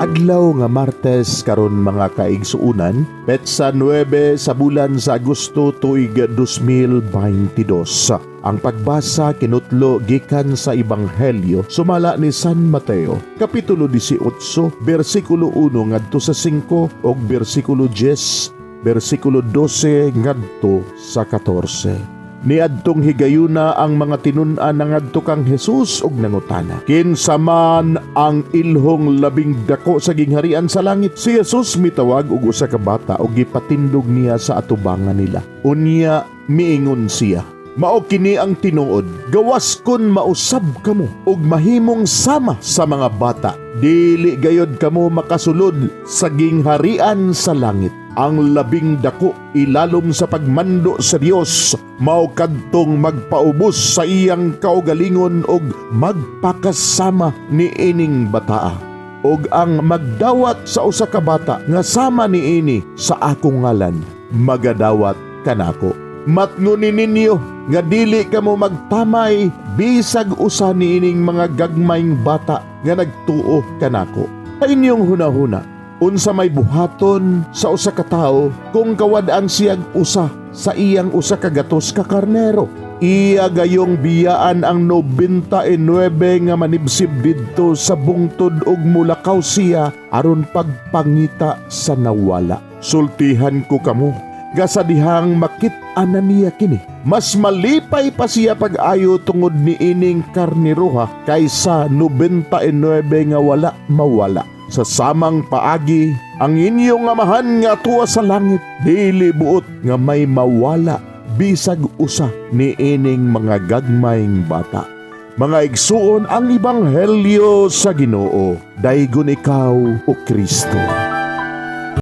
Adlaw nga Martes karon, mga kaigsuunan, petsa 9 sa bulan sa Agosto, tuig 2022. Ang pagbasa kinutlo gikan sa Ebanghelyo sumala ni San Mateo, kapitulo 18, bersikulo 1 ngadto sa 5 ug bersikulo 10, bersikulo 12 ngadto sa 14. Niadtong higayuna ang mga tinun-an nangadto kang Jesus ug nangutana, "Kinsa man ang ilhong labing dako sa gingharian sa langit?" Si Jesus mitawag og usa ka bata ug gipatindog niya sa atubangan nila. Unya miingon siya, "Mao kini ang tinuod, gawas kun mausab kamo ug mahimong sama sa mga bata, dili gayod kamo makasulod sa gingharian sa langit. Ang labing dako ilalom sa pagmando sa Dios mao kadtong magpaubos sa iyang kaugalingon ug magpakasama ni ining bataa. Ug ang magdawat sa usa ka bata nga sama niini sa akong ngalan, magadawat kanako. Matngoni ninyo nga dili kamo magtamay bisag usa niining mga gagmayng bata nga nagtuo kanako. Sa inyong hunahuna, unsa may buhaton sa usa ka tawo kung kawad-an siyag usa sa iyang 100 ka karnero? Iya gayong biyaan ang 99 nga manibsib didto sa bungtod ug mulakaw siya aron pagpangita sa nawala. Sultihan ko kamo nga sa dihang makit-an na niya kini, mas malipay pa siya pag-ayo tungod ni ining karniroha kaysa 99 nga wala mawala. Sa samang paagi, ang inyong Amahan nga tuwa sa langit dili buot nga may mawala bisag usa ni ining mga gagmayng bata." Mga igsuon, ang Ebanghelyo sa Ginoo. Daygon ikaw, o Kristo.